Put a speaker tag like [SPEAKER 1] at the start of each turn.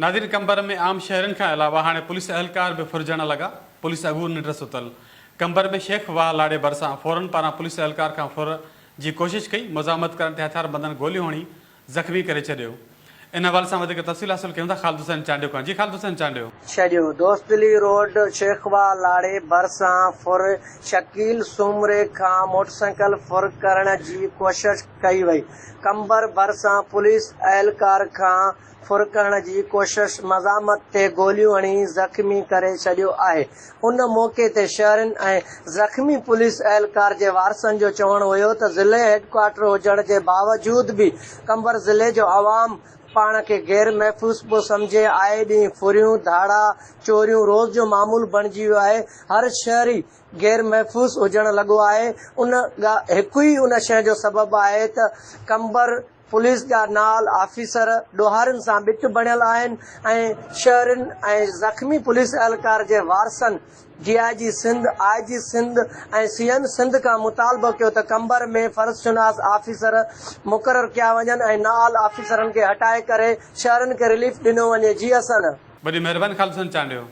[SPEAKER 1] ناظرين قمبر ۾ عام شهرين کان علاوه هاڻي پوليس اهلڪار به ڦرجڻ لڳا، پوليس اڳوڻ ننڊ ستل قمبر ۾ شيخ واهه لاڙي ڀرسان ڦورن پاران پوليس اهلڪار کان ڦر جي ڪوشش ڪئي، مزاحمت ڪرڻ تي هٿياربندن گوليون هڻي زخمي ڪري ڇڏيو. ان حوالي سان وڌيڪ تفصيل حاصل ڪيون ٿا خالد حسين چانڊيو کان جي خالد حسين چانڊيو.
[SPEAKER 2] ڇڏيو. دوستلي روڊ شيخواهه لاڙي ڀرسان ڦر شڪيل سومري کان موٽرسائيڪل ڦر ڪرڻ جي ڪوشش ڪئي وئي. قمبر ڀرسان پوليس اهلڪار کان ڦر ڪرڻ جي ڪوشش مزاحمت تي گوليون هڻي زخمي ڪري ڇڏيو آهي. ان موقعي تي شهرين ۽ زخمي پوليس اهلڪار جي وارثن جو چوڻ هيو ته ضلعي هيڊڪوارٽر هجڻ جي باوجود به قمبر ضلعي جو عوام پاڻ کي غير محفوظ پيو سمجهي، آئي ڏينهن ڦريون، ڌاڙا، چوريون روز جو معمول بڻجي ويو آهي، هر شهري غير محفوظ هجڻ لڳو آهي، ان هڪ ئي ان شيء جو سبب آهي ته قمبر پوليس جا نال آفيسر ڏوهارين سان ٻٽ بڻيل آهن ۽ شهرين ۽ زخمي پوليس اهلڪار جي وارثن D I G Sindh, I G Sindh ۽ C M Sindh کان مطالبو ڪيو ته قمبر ۾ فرض شناس آفيسر مقرر ڪيا وڃن ۽ نااهل آفيسرن کي هٽائي ڪري شهرين کي رليف ڏنو وڃي جي حسن.
[SPEAKER 1] وڏي مهرباني خالد حسين چانڊيو.